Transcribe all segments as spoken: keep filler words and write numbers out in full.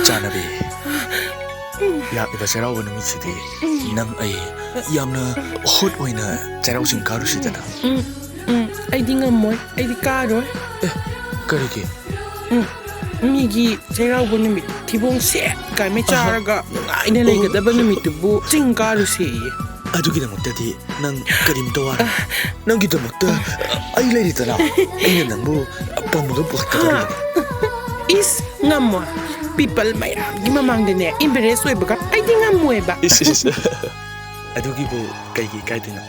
ꯆꯥꯟꯅꯕꯤ, ꯂꯥꯛꯂꯤꯕ ꯆꯩꯔꯥꯎꯕ ꯅꯨꯃꯤꯠꯁꯤꯗꯤ ꯅꯪ ꯑꯩ ꯌꯥꯝꯅ ꯍꯣꯠ ꯑꯣꯏꯅ ꯆꯩꯔꯥꯎ ꯆꯤꯡ ꯀꯥꯔꯨꯁꯤꯗꯅ꯫ ꯎꯝ, ꯎꯝ, ꯑꯩꯗꯤ ꯉꯝꯃꯣꯏ, ꯑꯩꯗꯤ ꯀꯥꯔꯣꯏ꯫ ꯑꯦ, ꯀꯔꯤꯒꯤ? ꯎꯝ, ꯃꯤꯒꯤ ꯆꯩꯔꯥꯎꯕ ꯅꯨꯃꯤꯠ ꯊꯤꯕꯣꯡ ꯁꯦꯠ ꯀꯥꯏꯃꯩ ꯆꯥꯔꯒ ꯅꯨꯡꯉꯥꯏꯅ ꯂꯩꯒꯗꯕ ꯅꯨꯃꯤꯠꯇꯨꯕꯨ ꯆꯤꯡ ꯀꯥꯔꯨꯁꯦꯌꯦ꯫ ꯑꯗꯨꯒꯤꯗꯃꯛꯇꯗꯤ ꯅꯪ ꯀꯔꯤꯝꯇ ꯋꯥꯔꯨꯅꯨ꯫ ꯅꯪꯒꯤꯗꯃꯛꯇ ꯑꯩ ꯂꯩꯔꯤꯗꯅ꯫ ꯑꯩꯅ ꯅꯪꯕꯨ ꯄꯝꯃꯒ ꯄꯨꯈꯠꯀꯗꯧꯔꯤꯕꯅꯤ꯫ ꯏꯁ, ꯉꯝꯃꯣꯏ꯫ ꯄꯤꯄꯜ ꯃꯌꯥꯝꯒꯤ ꯃꯃꯥꯡꯗꯅꯦ, ꯏꯝꯕꯦꯔꯦꯁ ꯑꯣꯏꯕꯒ ꯑꯩꯗꯤ ꯉꯝꯃꯣꯏꯕ꯫ ꯏꯁ, ꯏꯁ, ꯏꯁ꯫ ꯑꯗꯨꯒꯤꯕꯨ ꯀꯩꯒꯤ ꯏꯀꯥꯏꯗꯣꯏꯅꯣ?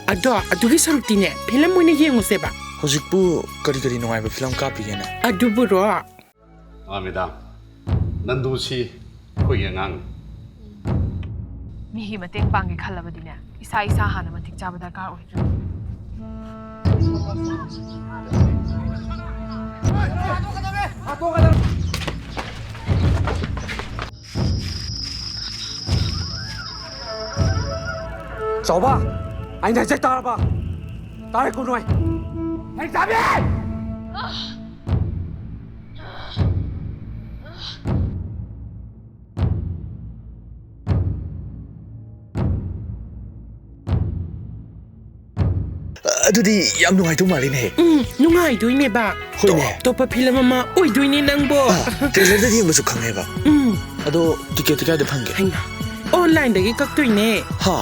ꯑꯗꯣ, ꯑꯗꯨꯒꯤ ꯁꯔꯨꯛꯇꯤꯅꯦ, ꯐꯤꯂꯝ ꯑꯣꯏꯅ ꯌꯦꯡꯉꯨꯁꯦꯕ꯫ ꯍꯧꯖꯤꯛꯄꯨ ꯀꯔꯤ ꯀꯔꯤ ꯅꯨꯡꯉꯥꯏꯕ ꯐꯤꯂꯝ ꯀꯥꯞꯄꯤꯒꯦꯅꯦ? ꯑꯗꯨꯕꯨꯔꯣ? ꯑꯥ, ꯃꯦꯗꯥꯝ, ꯅꯟꯗꯨꯁꯤ ꯑꯩꯈꯣꯏꯒꯤ ꯑꯉꯥꯡꯅꯤ꯫ ꯃꯤꯒꯤ ꯃꯇꯦꯡ ꯄꯥꯡꯒꯦ ꯈꯜꯂꯕꯗꯤꯅꯦ, ꯏꯁꯥ ꯏꯁꯥ ꯍꯥꯟꯅ ꯃꯇꯤꯛ ꯆꯥꯕ ꯗꯔꯀꯥꯔ ꯑꯣꯏ꯫ ꯆꯥꯎꯕ, ꯑꯩꯅ ꯍꯥꯏꯖꯦ ꯇꯥꯔꯕ? ꯇꯥꯔꯦꯀꯣ ꯅꯣꯏ? ꯂꯩꯁꯥꯕꯤ! ꯑꯗꯨꯗꯤ ꯌꯥꯝ ꯅꯨꯡꯉꯥꯏꯗꯧ ꯃꯥꯜꯂꯤꯅꯦ꯫ ꯎꯝ, ꯅꯨꯡꯉꯥꯏꯗꯣꯏꯅꯦꯕ꯫ ꯍꯣꯏꯅꯦ꯫ ꯇꯣꯞ ꯇꯣꯞꯄ ꯐꯤꯂꯝ ꯑꯃ ꯑꯣꯏꯗꯣꯏꯅꯦ ꯅꯪꯕꯣ꯫ ꯑꯥ, ꯇ꯭ꯔꯦꯂꯔꯗꯗꯤ ꯌꯦꯡꯕꯁꯨ ꯈꯪꯉꯦꯕ꯫ ꯎꯝ꯫ ꯑꯗꯣ ꯇꯤꯀꯦꯠꯇꯤ ꯀꯥꯏꯗ ꯐꯪꯒꯦ? ꯍꯩꯃꯥ, ꯑꯣꯟꯂꯥꯏꯟꯗꯒꯤ ꯀꯛꯇꯣꯏꯅꯦ꯫ ꯍꯥ?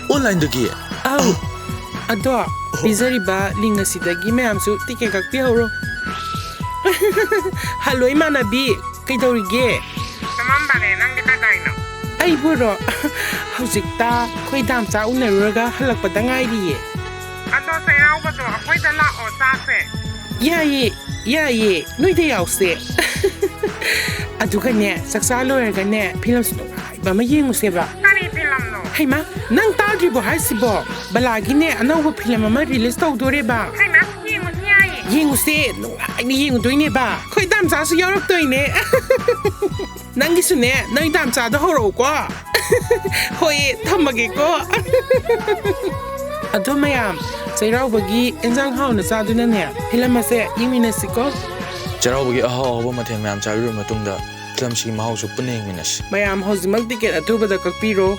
ꯑꯣꯟꯂꯥꯏꯟꯗꯒꯤ? ꯑꯧ꯫ ꯑꯥ꯫ ꯑꯗꯣ, ꯑꯣ꯫ ꯄꯤꯖꯔꯤꯕ ꯂꯤꯡ ꯑꯁꯤꯗꯒꯤ ꯃꯌꯥꯝꯁꯨ ꯇꯤꯀꯦꯠ ꯀꯛꯄꯤꯍꯧꯔꯣ꯫ ꯍꯜꯂꯣ ꯏꯃꯥꯟꯅꯕꯤ, ꯀꯩꯗꯧꯔꯤꯒꯦ? ꯇꯨꯝꯃꯝꯕꯅꯦ, ꯅꯪꯗꯤ ꯀꯩꯗꯧꯔꯤꯅꯣ? ꯑꯩꯕꯨꯔꯣ? ꯍꯧꯖꯤꯛꯇ ꯑꯩꯈꯣꯏ ꯗꯥꯝꯆꯥ ꯎꯅꯔꯨꯔꯒ ꯍꯜꯂꯛꯄꯗ ꯉꯥꯏꯔꯤꯌꯦ꯫ ꯑꯗꯣ ꯆꯩꯔꯥꯎꯕꯗꯣ ꯑꯩꯈꯣꯏꯗ ꯂꯥꯛꯑꯣ, ꯆꯥꯁꯦ꯫ ꯌꯥꯏꯌꯦ, ꯌꯥꯏꯌꯦ, ꯅꯣꯏꯗ ꯌꯥꯎꯁꯦ꯫ ꯑꯗꯨꯒꯅꯦ, ꯆꯥꯛꯆꯥ ꯂꯣꯏꯔꯒꯅꯦ, ꯐꯤꯂꯝꯁꯨ ꯅꯨꯡꯉꯥꯏꯕ ꯑꯃ ꯌꯦꯡꯉꯨꯁꯦꯕ꯫ ꯀꯔꯤ ꯐꯤꯂꯝꯅꯣ? ꯍꯩꯃꯥ, ꯅꯪ ꯇꯥꯗ꯭ꯔꯤꯕꯣ ꯍꯥꯏꯁꯤꯕꯣ? ꯕꯂꯥꯒꯤꯅꯦ, ꯑꯅꯧꯕ ꯐꯤꯂꯝ ꯑꯃ ꯔꯤꯂꯤꯁ ꯇꯧꯗꯣꯔꯦꯕ꯫ ꯍꯩꯃꯥ, ꯌꯦꯡꯉꯨꯁꯤ ꯌꯥꯏꯌꯦ꯫ ꯌꯦꯡꯉꯨꯁꯦ, ꯅꯨꯡꯉꯥꯏꯅ ꯌꯦꯡꯉꯨꯗꯣꯏꯅꯦꯕ꯫ ꯑꯩꯈꯣꯏ ꯗꯥꯝꯆꯥꯁꯨ ꯌꯥꯎꯔꯛꯇꯣꯏꯅꯦ꯫ ꯅꯪꯒꯤꯁꯨꯅꯦ, ꯅꯣꯏ ꯗꯥꯝꯆꯥꯗꯣ ꯍꯧꯔꯛꯎꯀꯣ꯫ ꯍꯣꯏ, ꯊꯝꯃꯒꯦꯀꯣ꯫ ꯑꯗꯣ ꯃꯌꯥꯝ, ꯆꯩꯔꯥꯎꯕꯒꯤ ꯏꯟꯖꯥꯡ ꯍꯥꯎꯅ ꯆꯥꯗꯨꯅꯅꯦ, ꯐꯤꯂꯝ ꯑꯁꯦ ꯌꯦꯡꯃꯤꯟꯅꯁꯤꯀꯣ꯫ ꯆꯩꯔꯥꯎꯕꯒꯤ ꯑꯍꯥꯎ ꯑꯍꯥꯎꯕ ꯃꯊꯦꯜ ꯃꯌꯥꯝ ꯆꯥꯕꯤꯔꯕ ꯃꯇꯨꯡꯗ, ꯐꯤꯂꯝꯁꯤꯒꯤ ꯃꯍꯥꯎꯁꯨ ꯄꯨꯟꯅ ꯌꯦꯡꯃꯤꯟꯅꯁꯤ꯫ ꯃꯌꯥꯝ, ꯍꯧꯖꯤꯛꯃꯛ ꯇꯤꯀꯦꯠ ꯑꯊꯨꯕꯗ ꯀꯛꯄꯤꯔꯣ꯫